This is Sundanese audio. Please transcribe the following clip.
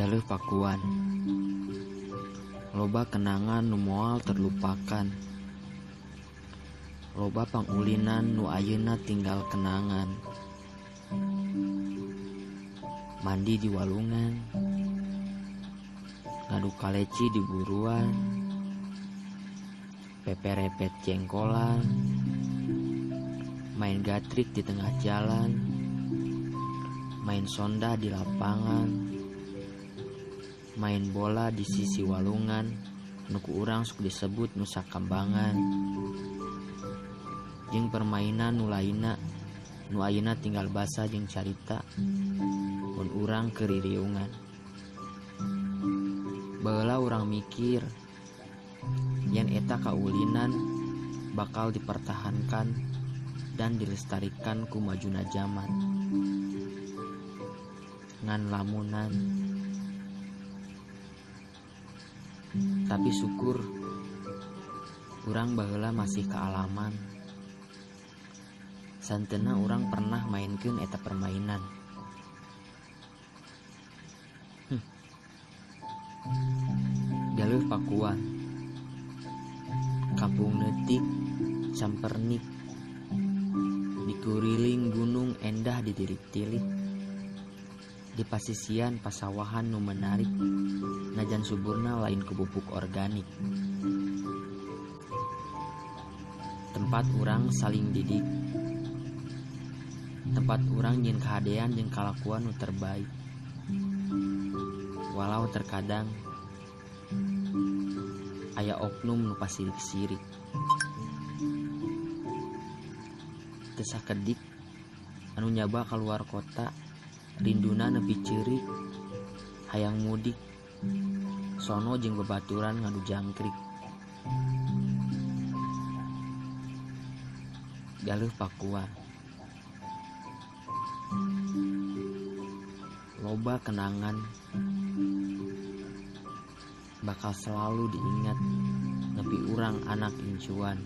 Galuh Pakuan. Loba kenangan nu moal terlupakan. Loba pangulinan nu ayeuna tinggal kenangan. Mandi di walungan, ngadu kaleci di buruan, peperepet jengkolan, main gatrik di tengah jalan, main sonda di lapangan, main bola di sisi walungan, nu ku urang sok disebut Nusa Kambangan. Jeung permainan nu lainna, nu ayeuna tinggal basa jeung carita, mun urang keur ririungan. Baheula urang mikir yen eta kaulinan bakal dipertahankan dan dilestarikan ku majuna jaman. Ngan lamunan. Tapi syukur urang baheula masih kealaman. Santena urang pernah mainkeun eta permainan. Galuh Pakuan, kampung neutik campernik, dikuriling gunung endah ditilik-tilik, di pasisian pasawahan nu menarik, najan suburna lain ku pupuk organik. Tempat urang saling didik, tempat urang jeung kahadean jeung kalakuan nu terbaik. Walau terkadang aya oknum nu pasirik-sirik. Teu sakedik anu nyaba kaluar kota, rinduna nepi ceurik, hayang mudik, sono jeung babaturan ngadu jangkrik. Galuh Pakuan. Loba kenangan bakal selalu diingat nepi urang anak incuan.